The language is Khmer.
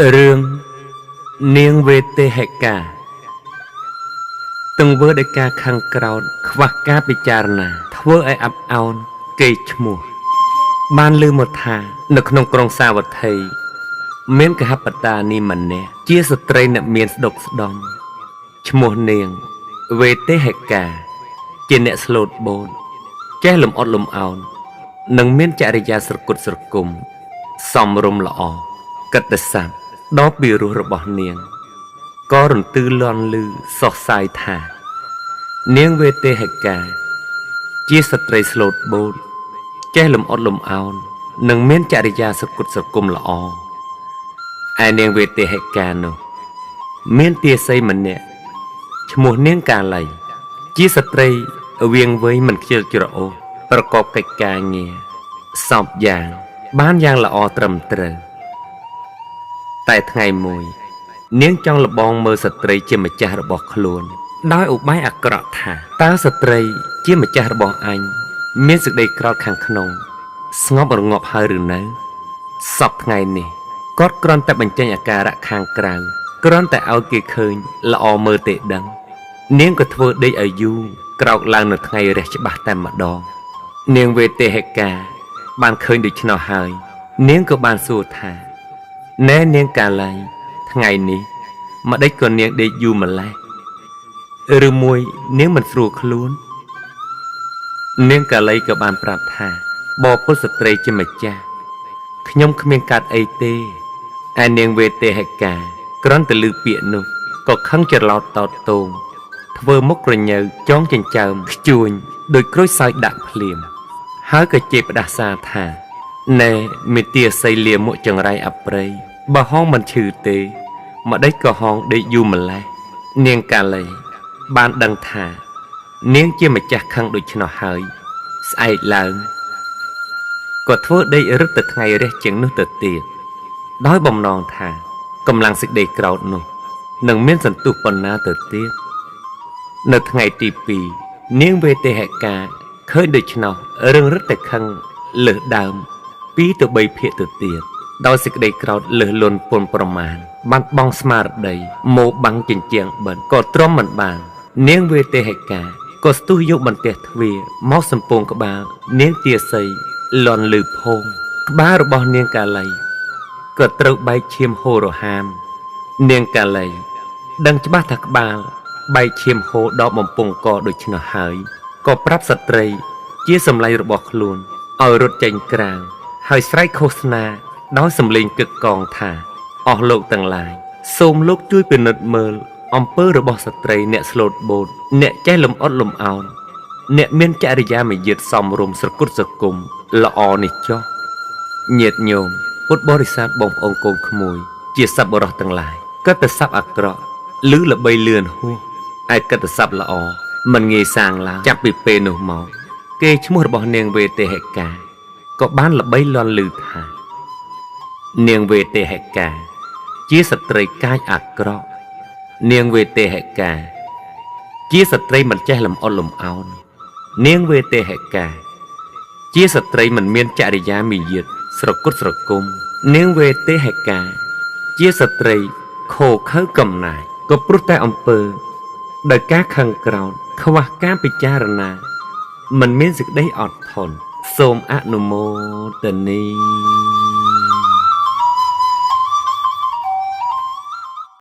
រឿងនាងវេទេហិកាទង្វើដោយការខឹងក្រោធខ្វះការពិចារណាធ្វើឲ្យអាប់អោនកេរ្តិ៍ឈ្មោះ បានឮមកថា នៅក្នុងក្រុងសាវត្ថី មានកហបតានីម្នាក់ជាស្ត្រីអ្នកមានស្ដុកស្ដំឈ្មោះនាងវេទេហិកា ជាអ្នកស្លូតបូតចេះលំអត់លំអោននិងមានចរិយាស្រគត់ស្រគំសមរម្យល្អកិត្តិស័ព្ទដ៏ពីរោះរបស់នាងក៏រន្ទឺលាន់ឮសោះសាយថា នាងវេទេហិកា ជាស្ត្រីស្លូតបូតចេះលំអត់លំអោននិងមានចរិយាស្រគត់ស្រគំល្អឯនាងវេទេហិកានោះ មានទាសីម្នាក់ឈ្មោះនាងកាលី ជាស្ត្រីវៀងវៃមិនខ្ជិលច្រអូសប្រកបកិច្ចការងារសពយ៉ាង បានយ៉ាងល្អត្រឹមត្រូវ តែថ្ងៃមួយ នាងចង់លបងមើលស្ត្រីជាម្ចាស់របស់ខ្លួន ដោយឧបាយអាក្រក់ថាតើស្ត្រីជាម្ចាស់របស់អញមានសេចក្តីក្រោធខាងក្នុង ស្ងប់រងាប់ហើយឬនៅសពថ្ងៃនេះគាត់គ្រាន់តែបញ្ចេញអាការៈខាងក្រៅគ្រាន់តែឲ្យគេឃើញល្អមើលទេដឹង នាងក៏ធ្វើដេកឲ្យយូរក្រោកឡើងនៅថ្ងៃរះច្បាស់តែម្ដង នាងវេទេហិកា បានឃើញដូច្នោះហើយ នាងក៏បានសួរថាណែនាងកាលីថ្ងៃនេះម្ដេចក៏នាងដេកយូរម្ល៉េះឬមួយនាងមិនស្រួលខ្លួន នាងកាលីក៏បានប្រាប់ថាបពុលស្ត្រីជាម្ចាស់ខ្ញុំគ្មានកាត់អីទេឯនាងវេទេហិកាគ្រាន់តែឮពាក្យនោះក៏ខឹងច្រឡោតតោតតោងធ្វើមុខក្រញើចងចិញ្ចើមខ្ជួញដោយក្រូចសើចដាក់ភ្លាម ហើយក៏ជេរផ្ដាសាថាណែមេទាសីលាមកចង្រៃអប្រិយបើហងមិនឈឺទេម្ដេចក៏ហងដេកយូរម្ល៉េះនាងកាលីបានដឹងថា នាងជាម្ចាស់ខឹងដូច្នោះហើយ ស្អែកឡើងក៏ធ្វើដេករឹតទៅថ្ងៃរះជាងនោះទៅទៀតដោយបំណងថាកម្លាំងសេចក្តីក្រោធនោះនឹងមានសន្ទុះប៉ុណ្ណាទៅទៀតនៅថ្ងៃទី2នាងវេទេហិកាឃើញដូច្នោះរឿងរឹតតែខឹងលើសដើម2ទៅ3ភាគទៅទៀតដោយសេចក្តីក្រោធលើសលន់ពន់ប្រមាណបានបងស្មារតីមោបាំងជញ្ជាំងបិទក៏ទ្រាំមិនបាន នាងវេទេហិកាក៏ស្ទុះយកបន្ទះទ្វារមកសំពងក្បាលនាងទាសីលន់លឺផោងក្បាលរបស់នាងកាលីក៏ត្រូវបែកឈាមហូររហាម នាងកាលីដឹងច្បាស់ថាក្បាលបែកឈាមហូរដល់បំពង់កដូច្នោះហើយក៏ប្រាប់ស្ត្រីជាសម្លាញ់របស់ខ្លួនឲ្យរត់ចេញក្រៅហើយស្រែកឃោសនាដោយសម្លេងកឹកកងថាអស់លោកទាំងឡាយសូមលោកជួយពិនិត្យមើលអំពើរបស់ស្ត្រីអ្នកស្លូតបូតអ្នកចេះលំអត់លំអោនអ្នកមានចរិយាមាយាទសមរម្យស្រគត់ស្រគំល្អនេះចុះញាតិញោមពុទ្ធបរិស័ទបងប្អូនកូនក្មួយ ជាសប្បុរសទាំងឡាយកិត្តិស័ព្ទអាក្រក់ឬល្បីលឿនហួសឯកិត្តិស័ព្ទល្អមិនងាយសាងឡើយចាប់ពីពេលនោះមកគេឈ្មោះរបស់នាងវេទេហិកាក៏បានល្បីលាន់ឮថា នាងវេទេហិកា ជាស្ត្រីកាចអាក្រក់នាងវេទេហិកា ជាស្ត្រីមិនចេះលំអត់លំអោននាងវេទេហិកា ជាស្ត្រីមិនមានចរិយាមាយាទស្រគត់ស្រគំនាងវេទេហិកា ជាស្ត្រីខូខើកំណាចក៏ព្រោះតែអំពើដោយការខឹងក្រោធខ្វះការពិចារណា មិនមានសេចក្តីអត់ធន់សូមអនុមោទនី។